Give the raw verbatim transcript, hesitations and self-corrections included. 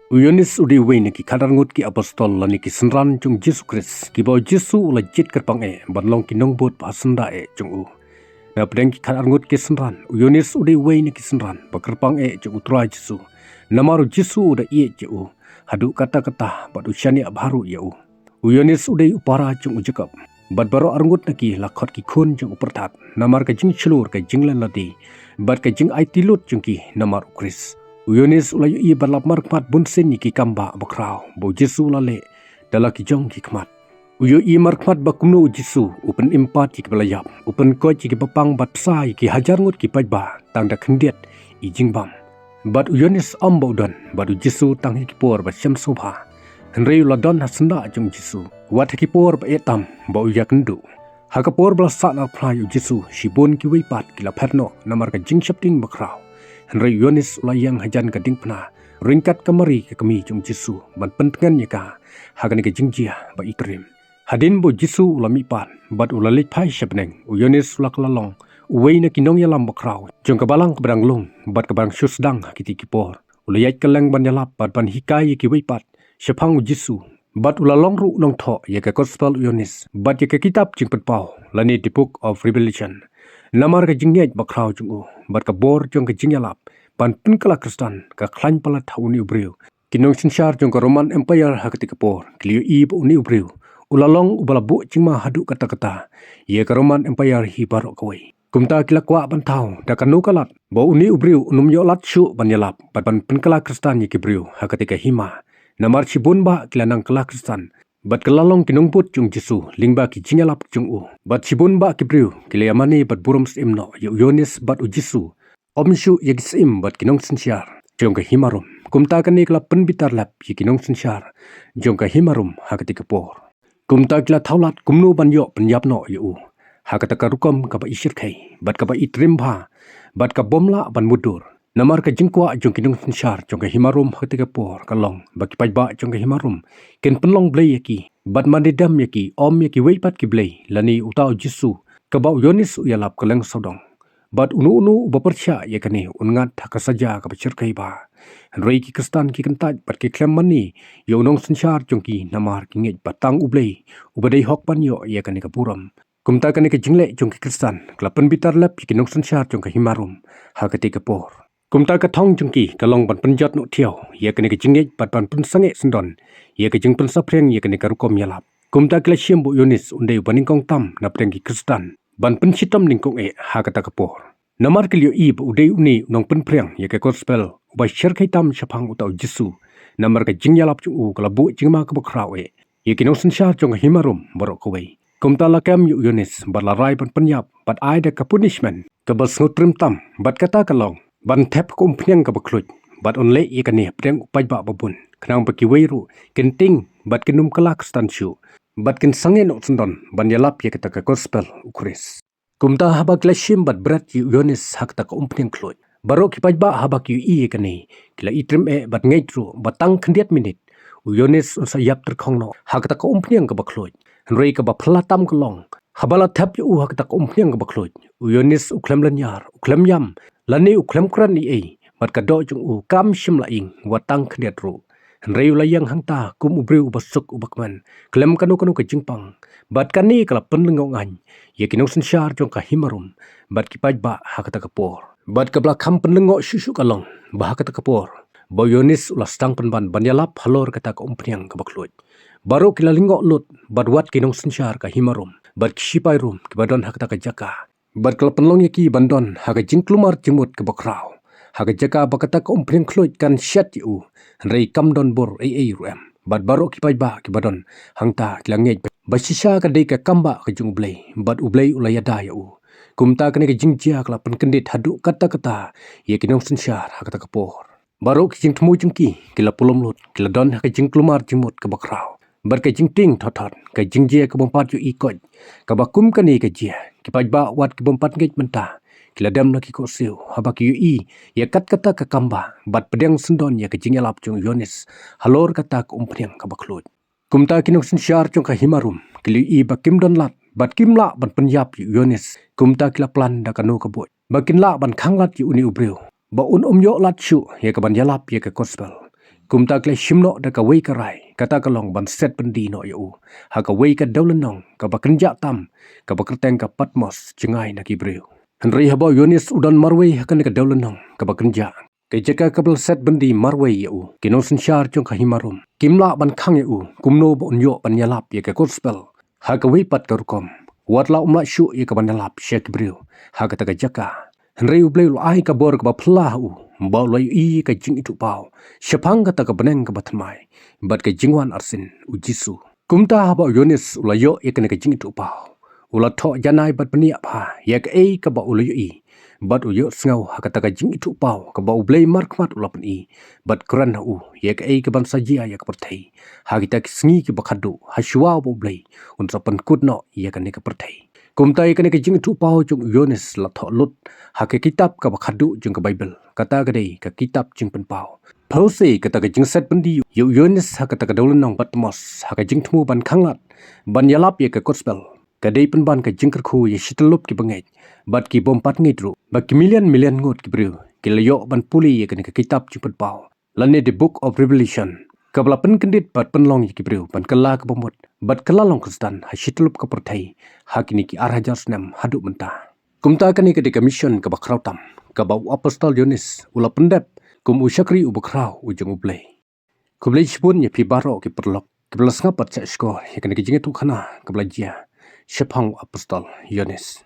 U Ïoannis u dei uwei na ki khatar ngut ki apostol lane ki synran jong u Jisu Khrist, kiba u Jisu u la jied kyrpang eh ban long ki nongbud ba syndah eh jong u. Na pdeng ki khatar ngut ki synran, u Ïoannis u dei uwei na ki synran ba kyrpang eh jong u Trai Jisu. Namar u Jisu u da ïeit ïa u haduh katta katta bad u shaniah bha ruh ïa u. U Ïoannis u dei u para jong u Jakob, bad baroh arngut na ki la khot ki khun jong u pyrthat, namar ka jingshlur, ka jinglen lade bad ka jingaiti lut jong ki namar u Khrist. U Ïoannis u la ïohi bad lap markhmat bunsien ïa ki kam ba bakhraw ba u Jisu u la leh da la ki jong ki khmat. U ïohi markhmat ba kumno u Jisu u pynim pat ïa kiba la ïap, u pynkoit ïa kiba pang bad pynsa ïa ki hajar ngut ki paidbah tang da khyndiat i jingbam. Bad u Ïoannis ym ba u don bad u Jisu tang ha ki por ba shem sngewbha, hynrei u la don ha syndah jong u Jisu, wat ha ki por ba eh tam ba u ïakynduh. Ha ka por ba la sahnarphna ïa u Jisu, shibun kiwei pat ki la phet noh namar ka jingsheptieng bakhraw, hynrei u Ïoannis u la ïeng hajan ka diengphna ryngkat ka Mari ka kmie jong u Jisu ban pyntngen ïa ka ha kane ka jingjia ba itriem. Hadien ba u Jisu u la mihpat bad u la leit phai sha bneng, u Ïoannis u la kylla long uwei na ki nongïalam bakhraw jong ka balang kaba dang lung bad kaba dang shu sdang ha kitei ki por. U la ïaid kylleng ban ïalap bad ban hikai ïa kiwei pat shaphang u Jisu, bad u la long ruh u nongthoh ïa ka Gospel u Ïoannis bad ïa ka kitab Jingpynpaw lane The Book of Revelation. Namar ka jingngeit bakhraw jong u bad ka bor jong ka jingïalap ban pynkylla khristan, ka khlaiñ palat ha une u briew, ki nongsynshar jong ka Roman Empire ha katei ka por ki la ïohi ba une u briew u la long uba la buh jingma haduh katta katta ïa ka Roman Empire hi baroh kawei. Kumta ki la kwah ban thaw da kano ka lad ba une u briew un ym ïoh lad shuh ban ïalap bad ban pynkylla khristan ïa ki briew ha katei ka hima. Namar shibun bah ki la nang kylla khristan bad ki la long ki nongbud jong u Jisu lyngba ki jingïalap jong u. Bad shibun bah ki briew ki la ïamane bad burom syiem noh ïa u Ïoannis bad u Jisu, ym shuh ïa ki syiem bad ki nongsynshar jong ka hima Rom. Kumta kane ka la pynbitar lep ïa ki nongsynshar jong ka hima Rom ha katei ka por. Kumta ki la thaw lad kumno ban ïoh pynïap noh ïa u ha kata ka rukom kaba ishyrkhei bad kaba itriem bha bad ka bym lah ban mutdur. Namar ka jingkwah jong ki nongsynshar jong ka hima Rom ha katei ka por ka long ba ki paidbah jong ka hima Rom kin pynlong blei ïa ki bad mane dem ïa ki, ym ïa kiwei pat ki blei lane uta u Jisu kaba u Ïoannis u ïalap kylleng sawdong. Bad uno uno uba pyrshah ïa kane un ngat ha ka saja kaba shyrkhei bha. Hynrei ki khristan ki kyntait bad ki khlem mane ïa u nongsynshar jong ki namar ki ngeit ba tang U Blei uba dei hok ban ïoh ïa kane ka burom. Kumta kane ka jingleh jong ki khristan ka la pynbitar lep ïa ki nongsynshar jong ka hima Rom ha katei ka por. Kumta ka thong jong ki ka long ban pynjot noh thiaw ïa kane ka jingngeit bad ban pynsangeh syndon ïa ka jingpynsaphriang ïa kane ka rukom ïalap. Kumta ki la shim ba u Ïoannis un dei uba nyngkong tam na pdeng ki khristan ban pynshitom nyngkong eh ha kata ka por. Namar ki la ïohi ba u dei une u nongpynphriang ïa ka Gospel uba shyrkhei tam shaphang uta u Jisu. Namar ka jingïalap jong u ka la buh jingma kaba khraw eh ïa ki nongsynshar jong ka hima Rom baroh kawei. Kumta la kem ïa u Ïoannis bad la rai ban pynïap bad ai da ka punishment kaba sngewtriem tam, bad kata ka long ban thep ha ka umphniang kaba khluid. Bad un leh ïa kane hapdeng u paidbah babun, khnang ba kiwei ruh kin tieng bad kin ym kylla khristan shuh bad kin sangeh noh syndon ban ïalap ïa kata ka Gospel u Khrist. Kumta haba ki la shim bad bret ïa u Ïoannis ha kata ka umphniang khluid, baroh ki paidbah haba ki ïohi ïa kane ki la itriem eh bad ngeit ruh ba tang khyndiat minit u Ïoannis un sa ïap tyrkhong noh ha kata ka umphniang kaba khluid. Hynrei kaba phylla tam ka long, haba la thep ïa u ha kata ka umphniang kaba khluid, u Ïoannis u khlem lynñiar, u khlem ïam lane u khlem kren ei ei, bad ka doh jong u kam shym la ing wat tang khyndiat ruh. Hynrei u la ïeng hangta kum u briew uba suk uba kmen khlem kano kano ka jingpang. Bad kane ka la pynlyngngoh aiñ ïa ki nongsynshar jong ka hima Rom bad ki paidbah ha kata ka por. Bad kaba la kham pynlyngngoh shuh shuh ka long ba ha kata ka por ba u Ïoannis u la sdang pynban ban ïalap halor kata ka umphniang kaba khluid. Baroh ki la lyngngoh lut bad wat ki nongsynshar ka hima Rom bad ki shipai Rom kiba don ha kata ka jaka. Bad ka la pynlong ïa ki ban don ha ka jingkulmar jingmut kaba khraw, ha ka jaka ba kata ka umphniang khluid kan shet ïa u, hynrei kam don bor ei ei ruh em. Bad baroh ki paidbah kiba don hangta ki la ngeit ba shisha ka dei ka kam ba ka jong U Blei, bad U Blei u la ïada ïa u. Kumta kane ka jingjia ka la pynkyndit haduh katta katta ïa ki nongsynshar ha kata ka por. Baroh ki jingthmu jong ki ki la pulom lut, ki la don ha ka jingkulmar jingmut kaba khraw bad ka jingtieng thot thot, ka jingjia ka bym pat ïohi koit kaba kum kane ka jia. Ki paidbah wat ki bym pat ngeit mynta ki la dem la ki koh siew haba ki ïohi ïa kat kata ka kam ba bad pdiang syndon ïa ka jingïalap jong u Ïoannis halor kata ka umphniang kaba khluid. Kumta ki nongsynshar jong ka hima Rom ki la ïohi ba kim don lad bad kim lah ban pynïap ïa u Ïoannis. Kumta ki la plan da kano ka buit ba kin lah ban khanglad ïa une u briew ba un ym ïoh lad shuh ïa ka ban ïalap ïa ka gospel. Kumta ki la shim noh da kawei ka rai, kata ka long ban set byndi noh ïa u ha kawei ka dewlynnong kaba kynjah tam, kaba kyrteng ka Patmos, jngai na ki briew. Hynrei haba u Ïoannis u don marwei ha kane ka dewlynnong kaba kynjah, ka jaka kaba la set byndi marwei ïa u, ki nongsynshar jong ka hima Rom kim lah ban khang ïa u kumno ba un ïoh ban ïalap ïa ka gospel ha kawei pat ka rukom, wat la um lah shuh ïa ka ban ïalap sha ki briew ha kata ka jaka. Hynrei U Blei u la ai ka bor kaba phylla ha u, ba u la ïohi ïa ka jingithuhpaw shaphang kata ka bneng kaba thymmai bad ka jingwan arsien U Jisu. Kumta haba u Ïoannis u la ïoh ïa kane ka jingithuhpaw, u la thoh janai bad bniah bha ïa kaei kaba u la ïohi, bad u ïohsngew ha kata ka jingithuhpaw kaba U Blei markhmat u la pyni bad kren ha u ïa kaei kaban sa jia ïa ka pyrthei ha kita ki sngi kiba khadduh, ha shuwa ba U Blei un sa pynkut noh ïa kane ka pyrthei. Kumta ïa kane ka jingithuhpaw jong u Ïoannis la thoh lut ha ka kitab kaba khadduh jong ka Baibl, kata ka dei ka kitab Jingpynpaw. Phewse kata ka jingset byndi ïa u Ïoannis ha kata ka dewlynnong Patmos ha ka jingthmu ban khanglad ban ïalap ïa ka gospel, ka dei pynban ka jingkyrkhu ïa shityllup ki bangeit bad ki bym pat ngeit ruh, ba ki million million ngut ki briew ki la ïoh ban pule ïa kane ka kitab Jingpynpaw, lane The Book of Revelation, kaba la pynkyndit bad pynlong ïa ki briew ban kylla ka bamut bad kylla long Khristan ha shityllup ka pyrthei ha kine ki ar hajar snem haduh mynta. Kumta kane ka dei ka mission kaba khraw tam kaba u apostol Ïoannis u la pyndep kum u shakri uba khraw u jong U Blei. Khublei shibun ïa phi baroh ki paralok kiba la sngap bad shah shkor ïa kane ka jingïathuhkhana kaba la jia shaphang u apostol Ïoannis.